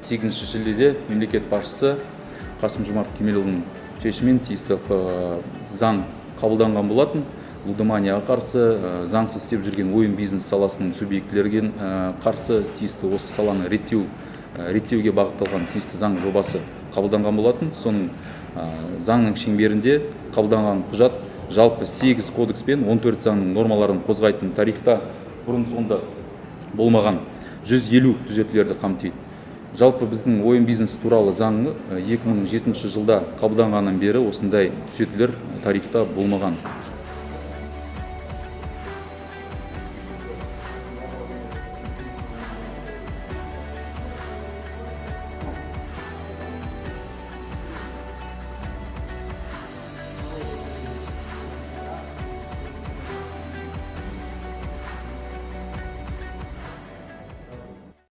8 шілдеде мемлекет басшысы Қасым Жомарт Кемелұлының шешімімен тиісті заң қабылданған болатын. Лудоманияға қарсы, заңсыз істеп жүрген ойын бизнес саласының субъектілерге қарсы тиісті осы саланы реттеуге бағытталған тиісті заң жобасы қабылданған болатын. Соның заңның шеңберінде қабылданған құжат жалпы 8 кодекс пен 14 заңның нормаларын қозғайтын, тарихта бұрын соңды болмаған 150 түзетулерді қамтиды. Жалпы, біздің ойын бизнес туралы заңы 2007 жылда қабылданғаннан бері осындай түзетулер тарихта болмаған.